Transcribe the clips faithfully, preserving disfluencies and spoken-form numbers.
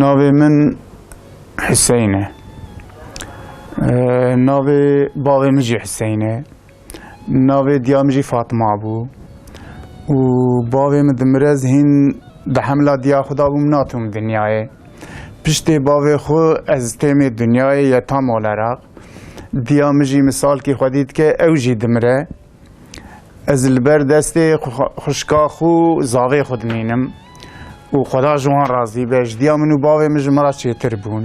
Navê min Hüseyin e. Ee, navê bavê min jî Hüseyin e. Navê diya min jî Fatma bû. Û bavê min dimire, ez hîn di hemla diya xwe de bûm, natum dinyayê. Piştê bavê xwe ez têmê dinyayê yetam olarak. Diya min jî misalkî xwedî dike, ew jî dimire. Ez li ber destê xwe-, xwişka xwe û zavê xwe dimînim û Xweda ji wan razî be. Ji diya min û bavê min ji min re çêtir bûn.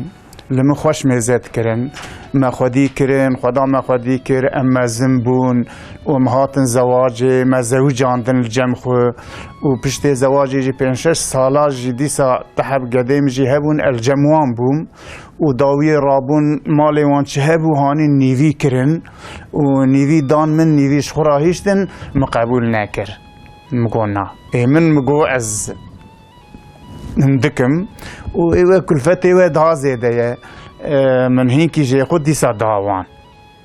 Li min xweş mêze dikirin. Me xwedî kirin, Xweda me xwedî kir, em mezin bûn û em hatin zewacê, me zewicandin li cem xwe û piştê zewacê jî pênc şeş sala jî dîsa ti heb gedê min jî hebûn, el cem wan bûm. Û dawiyê rabûn, malê wan çi hebû, hanî nîvî kirin û nîvî dan min, nîvî ji xwe re hiştin, min qebûl nekir. Min got, na. Ê min, min got, ez hindik im û ê we kulfetê we daha zêde ye. E, min hînkî jê xwe dîsa da wan.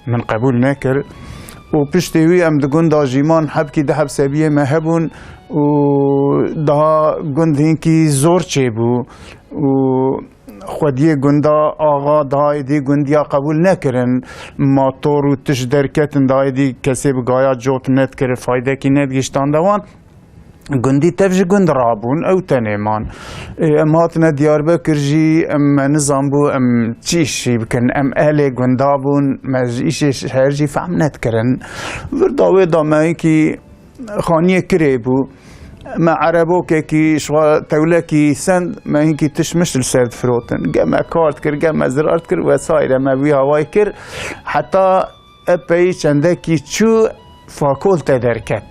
Min qebûl nekir. Û piştê wî em di gunda jî man, hebkî di heb sebiyê me hebûn û daha gund hinkî zor çêbû û xwediyê gunda axa daha êdî gundiya qebûl nekirin. Mator û tişt derketin, daha êdî kesê bi gaya cot nedikir, faydekî nedigihiştande wan. Gundî tev ji gund rabûn, ew tenê man. Ê, em hatine Diyarbekir jî, em, me nizanbû em çi îşî bikin. Em ehlê gunda bûn, me ji îşê şeher jî fehm nedikirin. Vir da wê da me hinkî xaniyê kirê bû. Me erebokekî, ji xwe tewlekî send, me hinkî tişt mişt li ser difirotin. Ge me kar dikir, ge me zirar dikir, vesaire me wî hawayî kir. Heta epey çendekî çû, fakolte derket.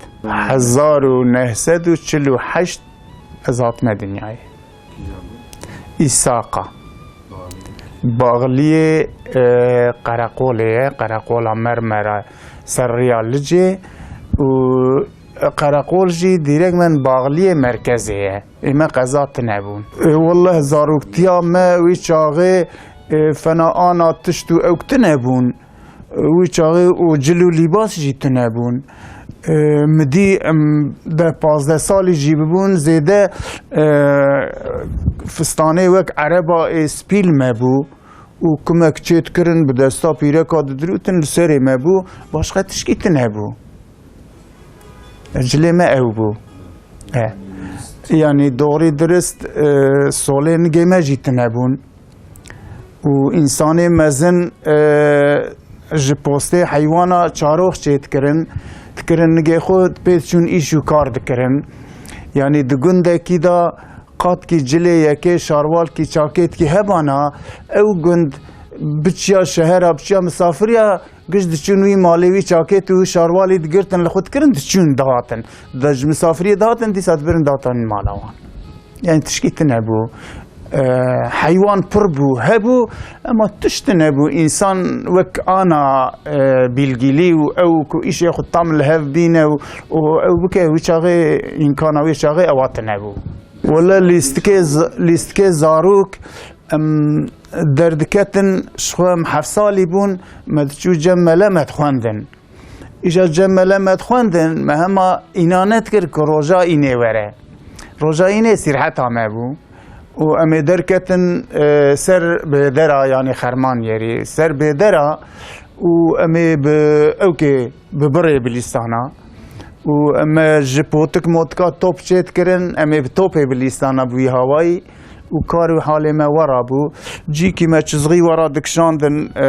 Hezar û neh sed û çil û heşt ez hatime dinyayê. Îsaqa. Baxliyê, e, Qereqolê ye, Qereqola Mermera ser riya Licê û Qereqol jî dîrek min baxliyê merkezê ye. Ê me qeza tune bûn. E, welleh zaroktiya me wî çaxê, e, fena ana tişt û ewk tune bûn. Wî çaxê û cil û lîbas jî tune bûn. E, mi dî em deh pazdeh salî jî bibûn, zêde, e, fistanê wek ereba ê spîl me bû û kumek çê dikirin, bi desta pîreka didirûtin, li serê me bû, başqa tişkî tune bû. Cilê me ew bû. E. Yanî doğrî dirist, e, solê nigê me jî tune bûn. Û însanê mezin, e, ji postê heywana çarox çê dikirin, dikirin nigê xwe, pê diçûn îş û kar dikirin. Yanî di gundekî de qatkî cilê yekê şarwalkî çakêtkî hebana, ew gund biçiya şehera, biçiya misafiriya, giş diçûn wî malê wî çakêt û şarwalî digirtin, li xwe dikirin, diçûn dihatin. De ji misafiriyê dihatin, dîsa dibirin datan mala wan. Yani tişkî tune bû. E, heywan pir bû, hebû, ema tişt tune bû. Însan wek ana, e, bilgîlî û ew ku îşê xwe tam li hev bîne û, û ew bike, wî çaxê îmkana wî çaxê ewa tune bû. Wele lîstikê z-, lîstikê zarok, em, derdiketin, ji xwe em heft salî bûn, me diçû cem mele me dixwendin. Îja cem mele me dixwendin, me hema îna nedikir ku roja înê were. Roja înê sîrheta me bû û em ê derketin, e, ser bêdera, yanî xerman yerî, ser bêdera û em ê bi ewkê bi birê bilîstana û em ê ji potik motika top çê dikirin, em ê bi topê bilîstana bi wî hawayî. Û kar û halê me wera bû. Cîkî me çizgî wera dikişandin, e,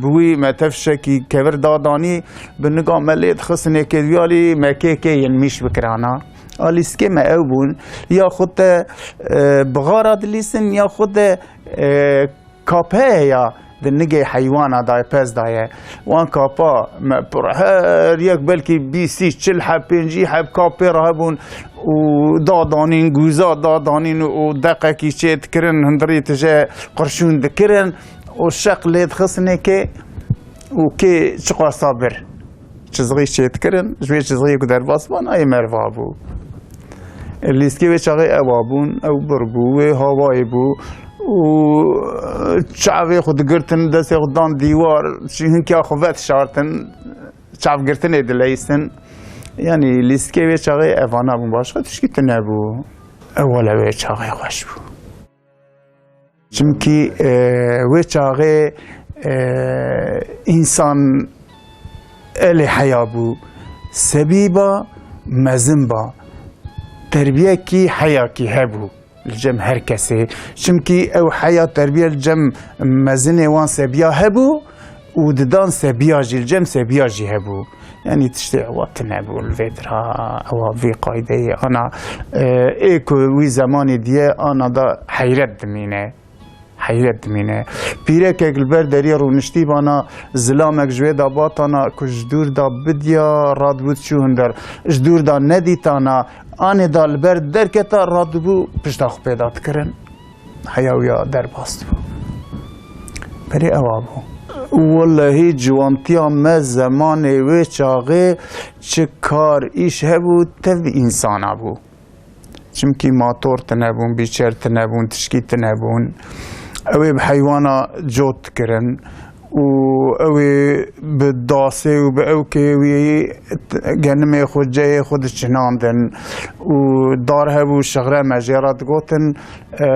bi wî me tefşekî kevir dadanî, bi niga me lê dixistinê kê duyalî me kê kê yên mîş bikirana. A lîstikê me ew bûn. Ya xwe te, e, bixara dilîsin, ya xwe te, e, kap heye ya di nigê heywana dayê pez daye. Wan kapa me pir, her yek belkî bîsî, çil heb, pêncî heb kap pê re hebûn û dadanîn, gûza dadanîn û deqekî çê dikirin, hundirî tije qirşûn dikirin û şeq lê dixistinê kê û kê çiqasa bir çizgî çê dikirin, ji wê çizgiyê ku derbas ba nayê merva bû. Lîstikê wê çaxê ewa bûn, ew bir bû, wê hawayê bû û çavê xwe digirtin, destê xwe dan dîwar, çi hinkiya xwe vedişartin, çavgirtinê dileyistin. Yanî lîstikê wê çaxê evana bûn, başqa tişkî tune bû. Ewala wê çaxê xweş bû. Çimkî, e, wê çaxê, e, însan elê heya bû, sebî ba, mezin ba, terbiyekî heyakî hebû li cem her kesê. Çimkî ew heya terbiye li cem mezinê wan sebiya hebû û didan sebiya jî, li cem sebiya jî hebû. Yanî tiştê ewa tune bû li vê dira, ewa vî qaydeyê ana, e, ê ku wî zemanê diye ana da heyret dimîne. Heyret dimîne. Pîrekek li ber deriyê rûniştî bana, zilamek ji wê da batana ku ji dûr da bidiya, radibû çû hinder. Ji dûr da nedîtana, anê da li ber derketa, radibû pişta xwe pêda dikirin. Heya wî ya derbas dibû. Berê ewa bû. Wellehî ciwantiya me zemanê wê çaxê çi kar îş hebû, tev însana bû. Çimkî mator tune bûn, bîçer tune bûn, tişkî tune bûn. Ew ê bi heywana cot dikirin û ew ê bi dasê û bi ewkê wî t-, genimê xwe, ceyê xwe diçinandin û dar hebû şixre me jê re digotin, e,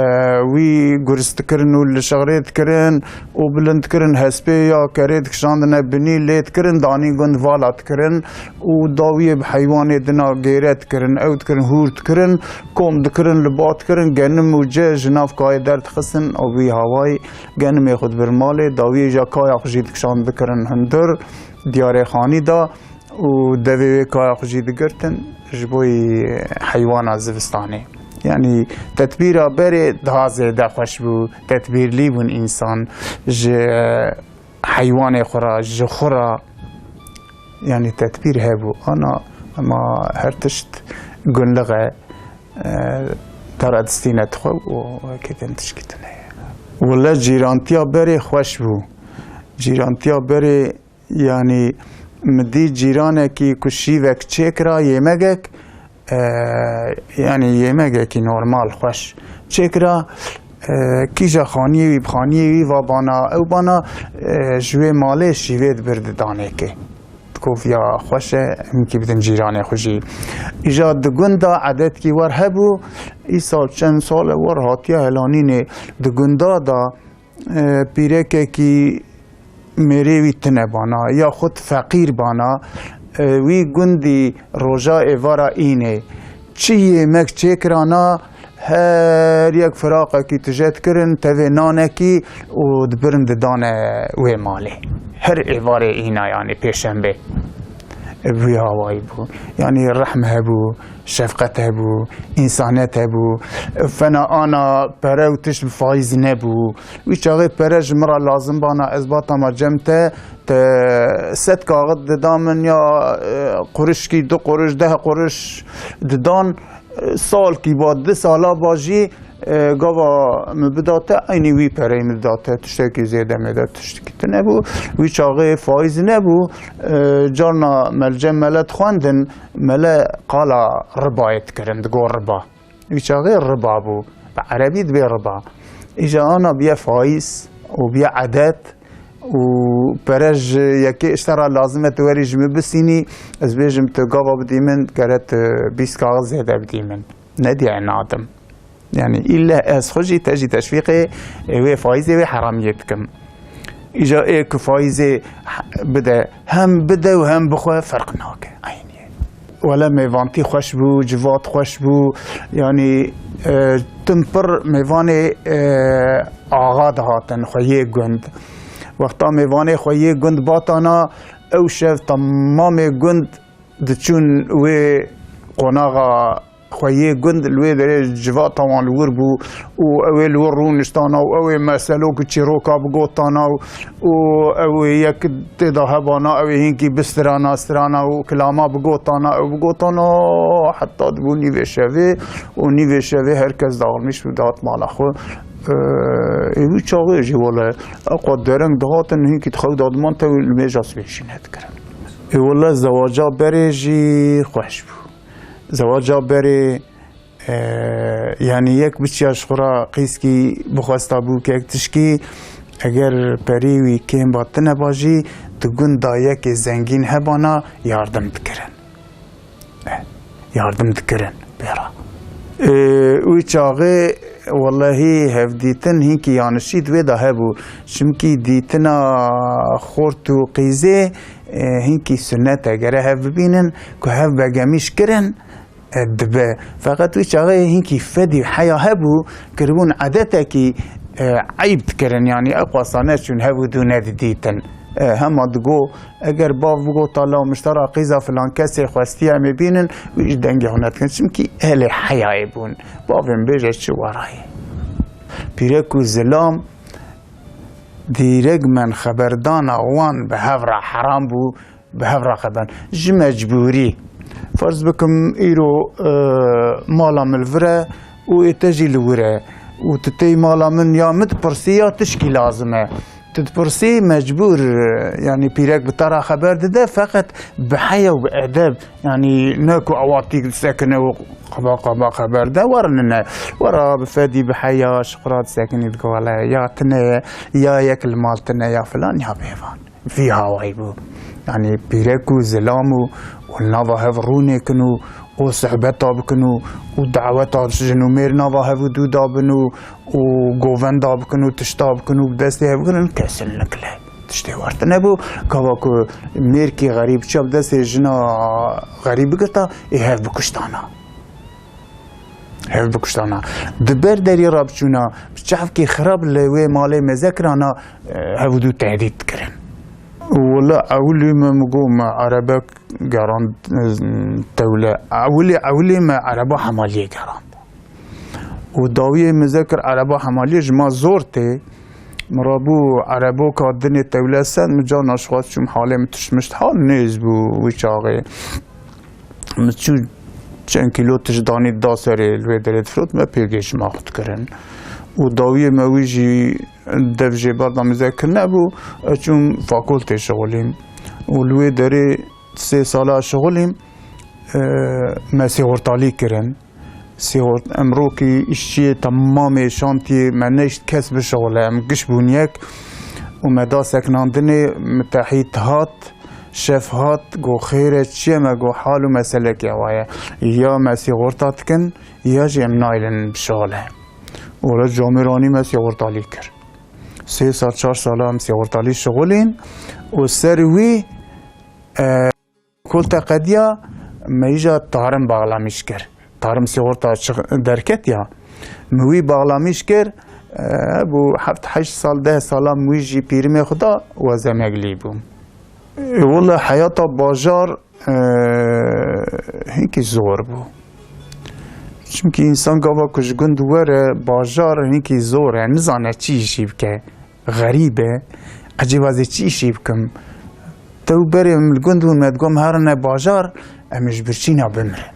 wî gurz dikirin û li şixrê dikirin û bilind dikirin, hespê ya kerê dikişandine binî lê dikirin, danî gund vala dikirin û dawiyê bi heywanê dina gêre dikirin, ew dikirin hûr dikirin, kom dikirin, li ba dikirin, genim û ce ji nav kayê derdixistin û bi wî hawayî genimê xwe dibir malê, dawiyê ja kaya xwe jî dikişand dikirin hundir diyarê xanî da û devê wê kaya xwe jî digirtin ji bo heywana zivistanê. Yanî tetbîra berê daha zêde xweş bû, tetbîrlî bûn însan ji heywanê xwe re, ji xwe re. Yanî tetbîr hebû. Ana, ema her tişt gunlix e, e, te re distîne dixwe û wekî din tişkî tune ye. Wele cîrantiya berê xweş bû. Cîrantiya berê, yanî min dî cîranekî ku şîvek çêkira yêmegek, e, yanî yêmegekî normal, xweş çêkira, e, kîja xaniyê wî, bi xaniyê wî va bana, ew bana, e, ji wê malê şîvê dibir didanê ke. Digot ya xweş e, em kî bidin cîranê xwe jî. Îja di gund da edetkî wer hebû, îsal çend sal e wer hatiye helanînê di gunda da, e, pîrekekî mêrê wî tune bana, ya xwe feqîr bana, e, wî gundî roja êvara înê çi yêmek çêkirana, her yek firaqekî tije dikirin, tevê nanekî û dibirin didane wê malê. Her êvarê îna, yanî pêşembe. Bi wî hawayî bû. Yanî rehm hebû, şefqet hebû, însaniyet hebû. Fena ana pere û tişt bi faîz nebû. Wî çaxê pere ji min re lazim bana, ez batama cem te, te sed kaxit dida min ya, e, qurişkî, du quruş, deh quruş didan, e, salkî ba, du sala ba jî, e, gava min bida te, eynî wî pereyê min dida te, tiştekî zêde mêde tiştekî tune bû. Wî çaxê faîz nebû, e, carna me li cem mele dixwendin, mele qala ribayê dikirin, digot riba. Wî çaxê riba bû. Bi erebî dibê riba. Îja ana biye faîz û biye edet û pere ji yekê ji te re lazim e tu werî ji min bisînî, ez bêjim tu gava bidî min, gere tu bîst kaxit zêde bidî min. Nediye nadim. Yanî îlle ez xwe jî te jî teşvîqê wê faîzê wê heramiyê dikim. Îja ê ku faîzê bide, hem bide û hem bixwe ferq nake. Eynî ye. Wele mêvantî xweş bû, civat xweş bû. Yanî, e, tim pir mêvanê, e, axa dihatin, xweyê gund. Wexta mêvanê xweyê gund batana, ew şev temamê gund diçûn wê qonaxa xweyê gund, li wê derê civata wan li wir bû û ew ê li wir rûniştana û ew ê meselo ku çîroka bigotana û, û ew ê yek tê de hebana, ew ê hinkî bistirana, stirana û kilama bigotana, ew bigotana heta dibû nîvê şevê û nîvê şevê her kes dağılmış bû, dihat mala xwe. Ê, wî çaxê jî wele ew qat dereng dihatin, hinkî di xew de diman te wî li mêja sibê jî nedikirin. Ê, wele zewaca berê jî xweş bû. Zewaca berê, e, yanî yek biçiya ji xwe re qîskî bixwesta bû kek tişkî, eger perî wî kêm ba tune ba jî, di gund da yekê zengîn hebana yardim dikirin. E, yardim dikirin pê re. Ê, wî çaxê wellehî hevdîtin hinkî yanişî di wê de hebû. Çimkî dîtina xort û qîzê, ê, hinkî sunnet e. Gere hev bibînin ku hev begemîş kirin, e, dibe. Feqet wî çaxê hinkî fedî heya hebû, kiribûn edetekî, e, eyb dikirin. Yanî ew qasa neçûn hev û dû nedidîtin. E, hema digo, eger bav bigota, "La miştera qîza filan kesê xwestiye em ê bînin", wî ji dengê xwe nedikin. Çimkî ehlê heyayê bûn. Bavê min bêje çi werayê. Pîrek û zilam dîrek men xeberdana wan bi hev re heram bû, bi hev re xeber. Ji mecbûrî. Ferz bikim îro, e, mala min li vir e û ê te jî li wir e. Û tu tey mala min ya min dipirsî ya tişkî lazim e. Tu dipirsî mecbûr, e, yanî pîrek bi te re xeber dide, feqet bi heya û bi edeb. Yanî ne ku ewa tîk disekine û qaba qaba xeber de, were nine. Were bi fedî bi heya ji xwe re disekinî, dike wele ya tine ye, ya yek li mal tine ya filan ya bêvan. Vî hawayî bû. Yanî pîrek û zilam û, û li nava hev rûnêkin û, û sohbeta bikin û, û daweta jin û mêr nava hev û dû dabin û, û govenda bikin û tişta bikin û bi destê hev bigirin, kesinlikle. Tiştê werte nebû. Gava ku mêrkî xerîb çiya bi destê jina xerîb bigirta, ê hev bikuştana. Hev bikuştana. Di ber derî re biçûna, bi çavkê xirab li wê malê meze kirana, e, hev û dû tehdît dikirin. Wele ewilî me, min got, me erebek gerand, e, tewle. Ewilî, ewilî me ereba hemaliyê gerand. Û dawiyê meze kir ereba hemaliyê ji ma zor tê. Min rabû ereboka dinê tewle send, min carna ji xwe çûm halê min tişt mişt hal nêz bû wî çaxê. Min çû çend kîlo tişt danî da serê, li wê derê difirot, me pê gêşima xwe dikirin. Û dawiyê me wî jî dev jê berda mizekir nebû, ez çûm fakultê şixulîm. Û li wê derê sê sala şixulîm, e, me sîxurtalî kirin. Sîxurt-, em rokî îşçiyê temamê şantiyê me neşt kes bişixule, em giş bûn yek û me da sekinandinê, mitehît hat, şef hat, got, "Xêr e, çi ye?" Me got, "Hal û meselekê ewa ye. Ya me sîxurta dikin, ya jî em nayêlin bişixule." Wele camêr anî me sîxurtalî kir. Sê sal, çar sala em sîxurtalî şixulîn û ser wî, e, Kol te qediya, me îja tarim baxlamîş kir. Tarim sîxurta çi-, derketiya. Min wî baxlamîş kir, e, bû heft heşt sal, deh sala min wî jî pîrimê xwe da, wez emeglî bûm. E, wele heyata bajar, e, hinkî zor bû. Çimkî însan gava ku ji gund were bajar hinkî zor e, nizane çi îşî bike. Xerîb e. Ecêba ez ê çi îşê bikim? Tew berê em li gund bûn, me digot, "Em herine bajar, em ê ji birçîna bimirin."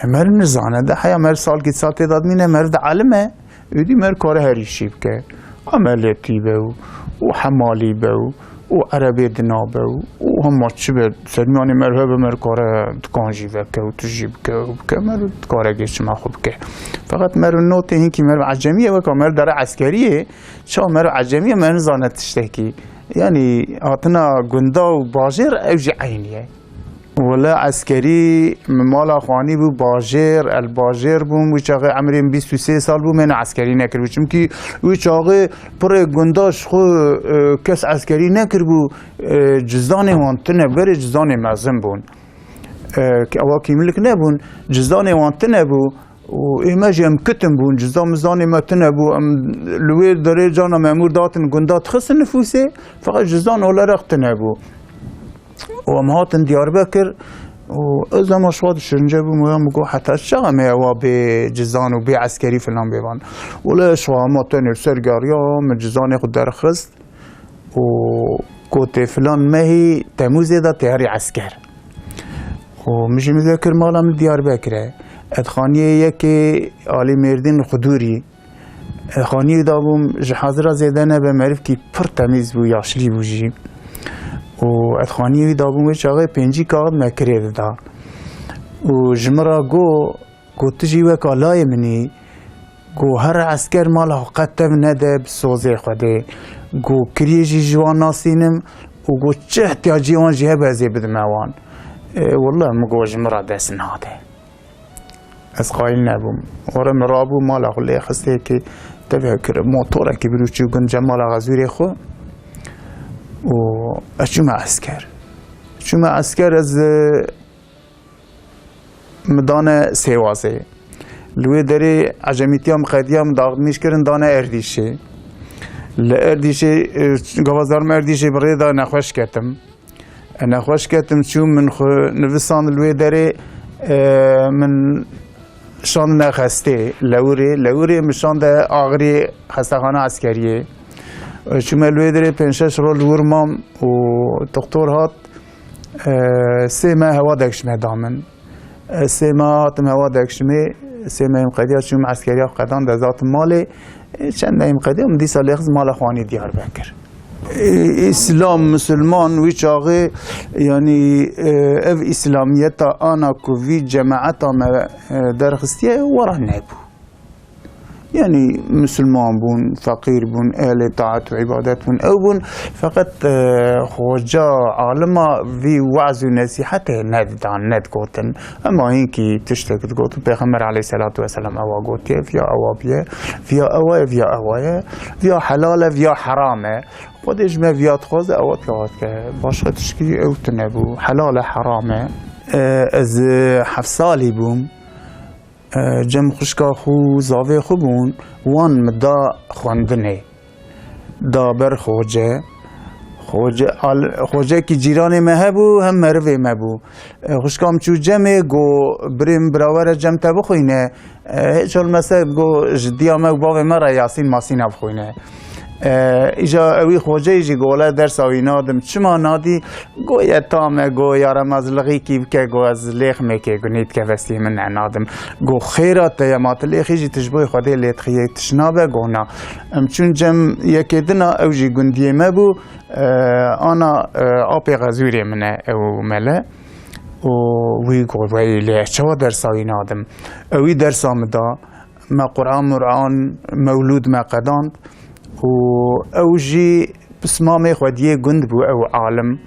E, meriv nizane, de heya meriv salkî sal tê de dimîne, meriv dielime, êdî meriv kare her îşê bike. Emeliyetî be û, û hemalî be û, û erebê dina be û, û hema çi be, sermiyanê meriv hebe, meriv kare dikan jî veke û tu jî bike û bike, meriv dikare gêşima xwe bike. Feqet meriv notê hinkî meriv ecemî ye, weka meriv dere eskeriyê, çawa meriv ecemî ye, meriv nizane tiştekî. Yanî hatina gunda û bajêr ew jî eynî ye. Wele eskerî min mala xwe anîbû bajêr, el bajêr bûm, wî çaxê emrê min bîst û sê sal bû, me ne eskerî nekiribû. Çimkî wî çaxê pirê gunda ji xwe, e, kes eskerî nekiribû, e, cizdanê wan tune, berê cizdanê mezin bûn. E, ke ewa kîmlik nebûn, cizdanê wan tune bû û ê me jî em kitim bûn, cizdan mizdanê me tune bû, em li wê derê carna memûr datin gunda dixistin nifûsê, feqet cizdan oleraq tune bû. Û em hatin Diyarbekir û ez dema şiwa dişirince bûm, ya min got, "Heta çaxa me ewa bê cizdan û bê eskerî filan bê van?" Wele şiwa hema tenê ser geriya, min cizanê xwe derxist û gotê, "Filan mehî Temûzê de tê herî esker." Û min jî mizekir mala min Diyarbekir e. Ez xaniyê yekê alî Mêrdîn Xudûrî. Xaniyê dabûm, ji hazira zêde nebe, merivkî pir temîz bû, yaşlî bû jî. Û ez xaniyê wî dabûm, wê çaxê pêncî kaxit me kirê dida. Û ji min re got, got, "Tu jî weka layê min î." Got, "Here esker mala xwe qet tev nede bi sozê Xwedê." Got, "Kiriyê jî ji wan nasînim." Û got, "Çi ihtiyacî wan jî hebe ez ê bidime wan." E, wele min got, "Ji min re dest nade." Ez qayîl nebûm. Ora min rabû mala xwe lê xistê ki tevê kir motorekî bir û çû gund cem mala Xezûrê xwe û ez çûme esker. Çûme esker ez, e, min dane Sêwazê. Li wê derê ecemîtiya min qediya min daxdmîş kirin dane Erdîşê. Li Erdîşê, e, gava zarm Erdîşê bi rê de nexweş ketim. E, nexweş ketim çûm min xwe nivisand li wê derê, e, min şandine xestê lewirê. Lewirê min şande axirê xestexana eskeriyê. E, çûme li wê derê pênc şeş roj li wir mam û doktor hat, e, sê meh hewa dekişme da min. Ez sê meh hatim hewa dekişmê, sê meh em qediya çûm eskeriya xwe qedan de zatim malê. E, çend meh em qediya min dîsa lêxiz mala xwe anî Diyarbekir. E, Îslam, Musulman wî çaxê, yanî, e, ev Îslamiyeta ana ku vî cemaeta me, e, derxistiye, wera nebû. Yanî Musulman bûn, feqîr bûn, ehlê taat û îbadet bûn. Ew bûn, feqet, e, xoca, alima vî we'z û nesîhetê nedidan, nedigotin. Ema hinkî tiştek digotin, Pêxember aleyhisselatu vesselam ewa gotiye, viya ewa biye, viya ewa ye, viya ewa ye, viya helal e, viya heram e. Xwedê ji me viya dixwaze, ewa piya dike. Başqa tişkî ew tune bû. Helal e, heram e. E, ez, e, heft salî bûm. E, cem xwişka xwe û zavê xwe bûn, wan min da xwendinê. Da ber xoce. Xoce, al-, xocekî cîranê me hebû, hem merivê me bû. E, xwişka min çû cemê, got, birê min, bira were cem te bixwîne. E, hiç olmese, got, ji diya me û bavê me re Yasîn Masîna bixwîne. E, îja ewî xoceyî jî got, wele dersa wî nadim. Çima nadî? Go ye tam e, go yare me ez lixîkî bike, go ez lêxmekê gunî dike vestiyê min ne nadim. Go xêra te ye, ma tu lêxî jî tu ji bo Xwedê lê dixiyê, tişt nabe? Go na. Em çûn cem yekê dina, ew jî gundiyê me bû, e, ana, e, apê Xezûrê min e ew mele. Û wî go, wey lê ez çawa dersa wî nadim? Ewî dersa min da, me Quran Muran, mewlûd me qedand û ew jî pismamê xwediyê gund bû, ew alim,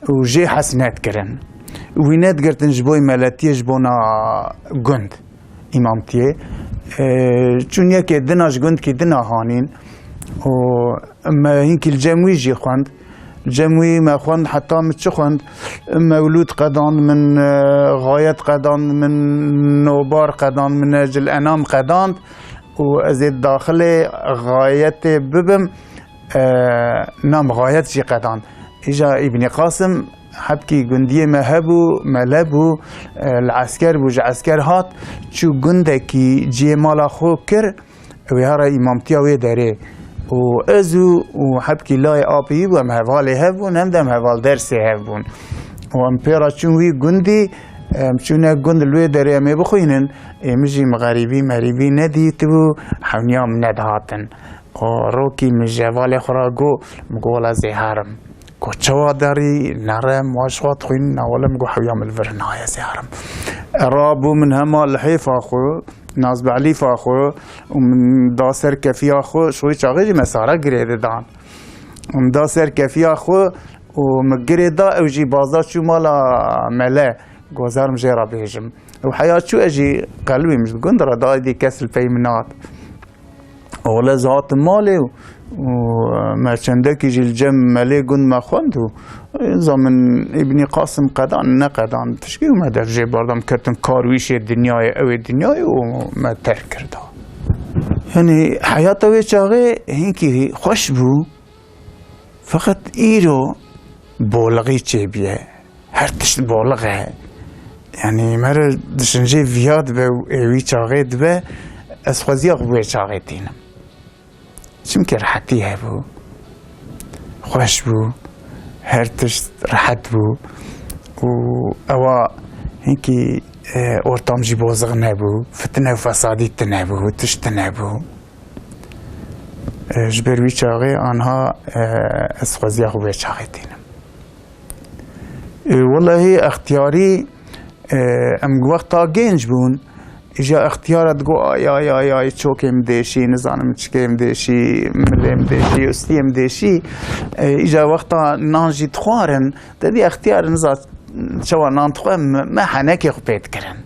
û jê hez nedikirin. Wî nedigirtin ji bo meletiyê, ji bona gund, îmamtiyê. E, çûn yekê dina ji gundkî dina hanîn û me hinkî li cem wî jî xwend. Cem wî me xwend, heta min çi xwend? Mewlûd qedand, min, e, xayet qedand, min nobar qedand, min necil enam qedand û ez ê daxilê xayetê bibim, e, nam xayet jî qedand. Îja Îbnî Qasim hebkî gundiyê me hebû, mele bû, e, li esker bû, ji esker hat, çû gundekî cihê mala xwe kir, wê hara îmamtiya wê derê. Û ez û, û hebkî layê apê wî bû, em hevalê hev bûn, hem de em heval dersê hev bûn. Û em pê re çûn wî gundî, em çûne gund li wê derê em ê bixwînin, ê min jî min xerîbî merîbî nedîtibû, hewniya min nedihatin. Û rokî min ji hevalê xwe re got, min got, wele ez ê herim. Got, çawa derî, nerim, wa ji xwe dixwînin? Na wele, min got, hewiya min li vir naye, ez ê herim. Rabû min hema lihêfa xwe, Nazbelîfa xwe û min da ser kefiya xwe, ji xwe çaxê jî me sare girê didan. Min da ser kefiya xwe û min girê da, ew jî bazda çû mala mele, got, ez herim jê re bêjim. Û heya çû, ez jî qelibîm ji gund re da, êdî kes li pey min hat. Wele ez hatim malê û, û me çendekî jî li cem melê gund me xwend û, e, za min Îbnî Qasim qedan, neqedan, tişkî û me dev jê berdam, ketin kar wî şê dinyayê, ew ê dinyayê û me terk kirda. Yanî heyata wê çaxê hinkî xweş bû, feqet îro bolixî çêbûye. Her tişt bolix e. Yanî mere dişince viya dibe û ê wî çaxê dibe, ez xweziya xwe bi wê çaxê tînim. Çimkî rehetî hebû. Xweş bû. Her tişt rehet bû. Û ewa hinkî, e, ortam jî bozix nebû. Fitne û fesadî tune bû. Tişt tune bû. E, ji ber wî çaxê anha, e, ez xweziya xwe bi wê çaxê tînim. E, welehî extiyarî, e, em wexta gênc bûn, îja extiyara digo, ay, ay, ay, ay, çokê min dêşî, nizanim çikê min dêşî, milê min dêşî, ustiyê min dêşî. E, îja wexta nan jî dixwarin, te dî extiyar niza çawa nan dixwe, me, me henekê xwe pê dikirin.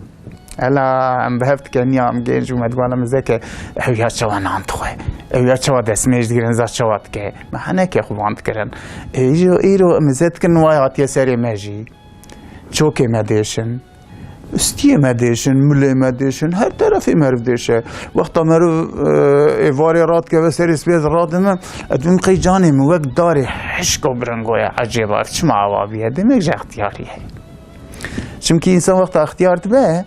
Hela em bi hev dikeniya, em genc û me dibana mizeke, ew ya çawa nan dixwe, ew ya çawa destmêj digirin, za çawa dike. Me henekê xwe van dikirin. Ê, îro, îro mize dikin, way hatiye serê me jî. Çokê me dêşin, stiyê me dêşin, milê me dêşin, her terefê meriv dêşe. Wexta meriv, e, êvarê radikeve serê spêz radime, ez dibim qey canê min wek darê hişk û biringo ye, ecêba, ev çima awa bûye? Demek ji extiyarî ye. Çimkî însan wexta extiyar dibe,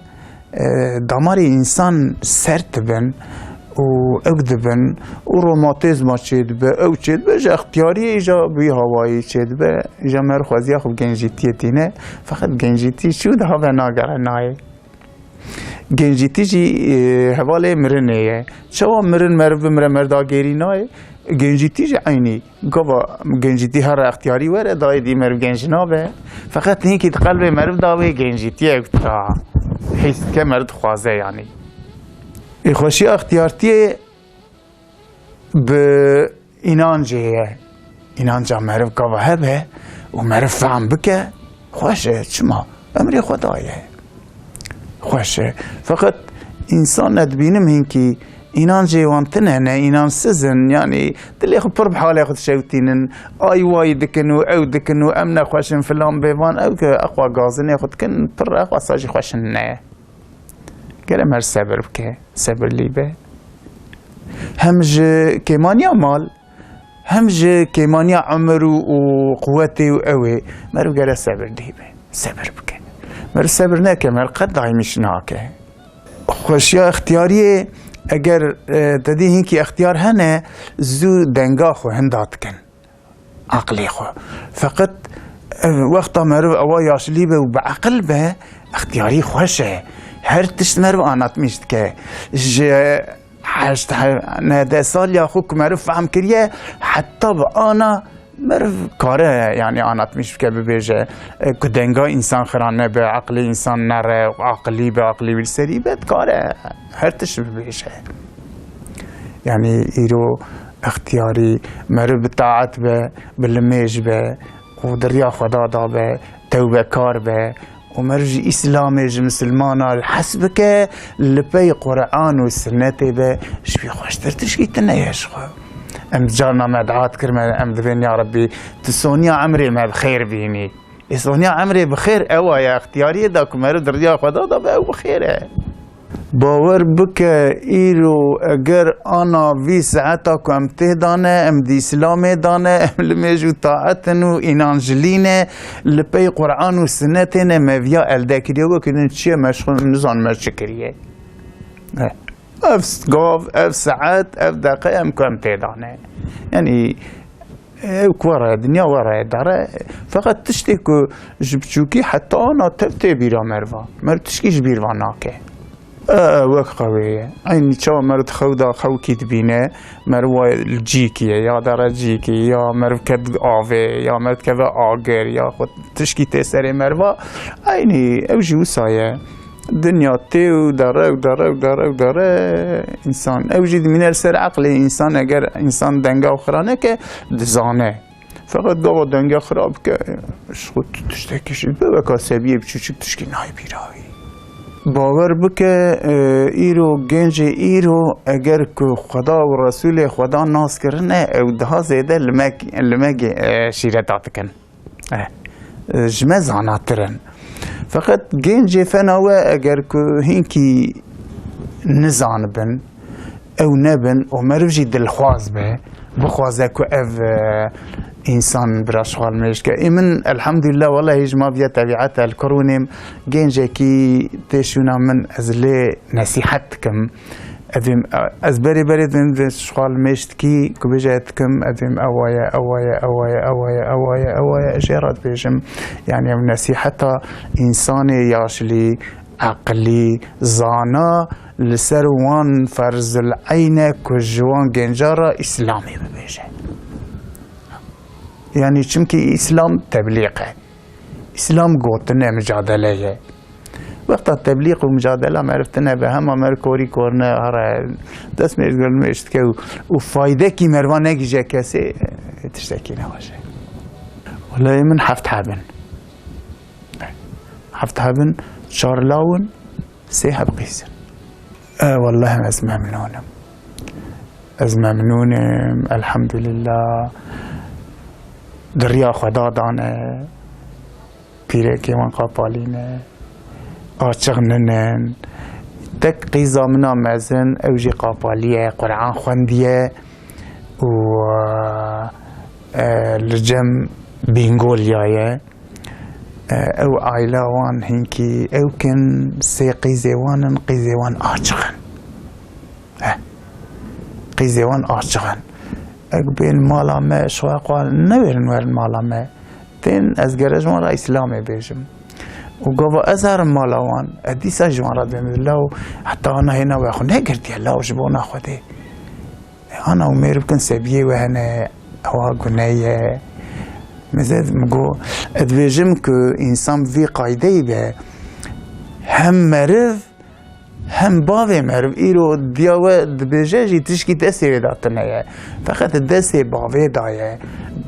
e, damarê însan sert dibin û ew dibin û romatizma çêdibe, ew çêdibe, ji extiyariyê îja bi wî hawayî çêdibe, îja meriv xweziya xwe bi gencîtiyê tîne, feqet gencîtî çû diha venagere nayê. Gencîtî jî, e, hevalê mirinê ye. Çawa mirin meriv bimire, meriv dagêrî nayê? Gencîtî jî eynî. Gava gencîtî here extiyarî were, dayê dî meriv genc nabe. Feqet hinkî di qelbê meriv da wê gencîtiyê ew ta hîs dike, meriv dixwaze yanî. Ê, xweşiya extiyartiyê bi înancê ye. Înanca meriv gava hebe û meriv fehm bike, xweş e, çima? Emrê Xweda ye. Xweş e. Feqet însan, ez dibînim hinkî înancê wan tune ne, înansiz in, yanî dilê xwe pir bi halê xwe dişewtînin, ay way dikin û ew dikin û em nexweş in filan bêvan, ew ke exwa gazinê xwe dikin, pir exwa sa jî xweş in ne. Gere meriv sebir bike, sebirlî be. Hem ji kêmaniya mal, hem ji kêmaniya emir û, û quwetê û ew ê, meriv gere sebirlî be, sebir bike. Meriv sebir neke, meriv qet daîmî şi nake. Xweşiya extiyariyê, eger, e, te dî hinkî extiyar hene, zû denga xwe hinda dikin. Aqilê xwe. Feqet, e, wexta meriv ewa yaşlî be û bi aqil be, extiyarî xweş e. Her tişt meriv anatmîş dike. Ji heşt, he-, nehde sal ya xwe ku meriv fehm kiriye, heta bi ana meriv kare, yanî anatmîş bike, bibêje, e, ku denga însan xira nebe, aqilê însan nere, aqilî be, aqilî wî li serî be, dikare her tişt bibêje. Yanî îro extiyarî meriv bi taet be, bi limêj be û di riya Xweda da be, tewbekar be û meriv ji Îslamê, ji misilmana hez bike, li pey Quran û Sinnetê be, ji vî xweştir tişkî tune ye ji xwe. Em carna me dua dikir, me, em dibên, ya Rebbî, tu soniya emrê me bi xêr bînî. Ê, soniya emrê bi xêr ewa ye, extiyariyê da ku meriv di riya Xweda da be, ew bi xêr e. Bawer bike, îro eger ana vî saeta ku em tê de ne, em di Îslamê de ne, em limêj û taet in û înan ji lî ne, li pey Quran û Sinnetê ne, me viya elde kiriye, wekî din çi ye, me ji xwe nizanime çi kiriye. Ev gav, ev saet, ev deqe em ku em tê de ne. Yanî, ew ku were, dinya were, dare, feqet tiştê ku ji biçûkî heta ana tev tê bîra meriva. Meriv tişkî ji bîr va nake. E, e, wek xewê ye. Eynî çawa meriv di xew de xewkî dibîne, meriv waye li cîkî ye, ya dere cîkî, ya meriv ket avê, ya meriv dikeve agir, ya xwe tişkî tê serê meriva. Eynî ew jî wisa ye. Dinya tê û dere û dere û dere û dere, însan ew jî dimîne li ser eqlê însan, eger însan denga xwe xira neke, dizane. Feqet gava denga xira bike, ji xwe tu tiştekî jî dibe weka sebiyê biçûçik tişkî nayê bîra wî. Bawer bike, e, îro, gencê îro, eger ku Xweda û Resûlê Xweda nas kirine, ew daha zêde limek, limegê, e, şîreta dikin. Eh, ji me zanatir in. Feqet gencê fena we, eger ku hinkî nizanibin, ew nebin û meriv jî dilxwaz be, bixwaze ku ev, eh, însan bira şixal mêj ke. Ê min, elhamdülillah, wellahî ji ma viya tebîeta li kurûnêm, gencekî tê şûna min, ez lê nesîhet dikim. Evê, ez berê berê dibêm, dibêm şixal mêştkî, ku bêje dikim, evêm ewa ye, ewa ye, ewa ye, ewa ye, ewa ye, ewa ye, ez jê re dibêjim. Yanî ev nesîheta însanê yaşlî, eqilî, zana li ser wan ferzil eyn e ku ji wan genca re Îslamê bibêje. Yanî çimkî Îslam teblîq e. Îslam gotin e, micadele ye. Wexta teblîq û micadela meriv tine be, hema meriv korî korine, here dest mêj gul mêj dike û, û faydekî meriva negihîje kesê, e, tiştekî ne baş e. Wele min heft hebin. Heft hebin, çar law in, Sê heb qîz in. E, welleh ez memnûn im. Ez memnûn im, elhamdulillah. Di riya Xweda dane, pîrekê wan qapalî ne, açiq nînin. Tek qîza min a mezin, ew jî qapalî ye, Quran xwendiye û, e, li cem Bîngolya ye. E, ew aîla wan hinkî ew kin, sê qîzê wan in, qîzê wan açiq in. He. Qîzê wan açiq in. Ek bên mala me, şoya xwe newêrin werin mala me. Tên ez gere ji wan re Îslamê bêjim. Û gava ez herim mala wan, ez dîsa ji wan re dibêm, law heta ana hêna we xwe negirtiye, law ji bona Xwedê. Ana û mêr bikin sebiyê we hene, ewa gune ye. Mezed mi got, ez dibêjim ku însan bi vî qaydeyî be, hem meriv, hem bavê meriv. Îro diya we dibêje jî tişkî destê wê de tune ye. Feqet destê bavê de ye.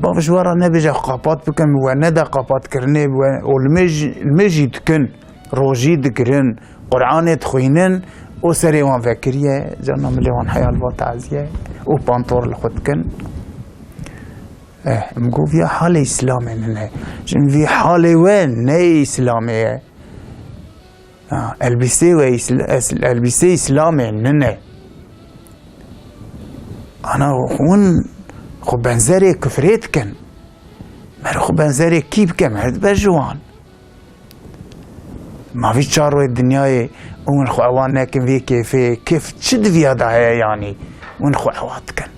Bav ji we re nebêje xwe qapat bikin, we nede qapatkirinê, we û li mêj-, li mêjî dikin, rojî digirin, Quranê dixwînin û serê wan vekiriye, carna milê wan heya li va taziye û pantor li xwe dikin. Eh, em got, viya halê Îslamê nine. Jin vî halê we ne Îslamê ye. Ha, elbîsê we Îsl-, es-, elbîsê Îslamê nine. Ana hûn xwe benzerê kufrê dikin. Mer xwe benzerê kî bike, mer dibe ji wan. Ma vî çar roj dinyayê û hûn xwe ewa nekin vê kêfê, kêf çi di viya de heye yanî? Hûn xwe ewa dikin.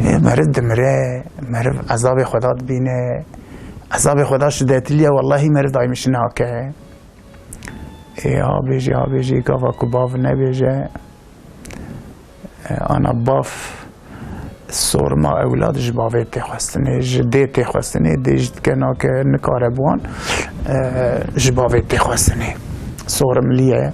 Ê, meriv dimire, meriv ezabê Xweda dibîne. Ezabê Xweda şidetliye, wellahî meriv daîmiş nake. Ê, ha bêjî, ha bêjî, gava ku bav nebêje. E, ana bav sorma ewlad ji bavê tê xwestinê, ji dê tê xwestinê, dê jî dike nake nikare bi wan, e, ji bavê tê xwestinê. Sorimliye.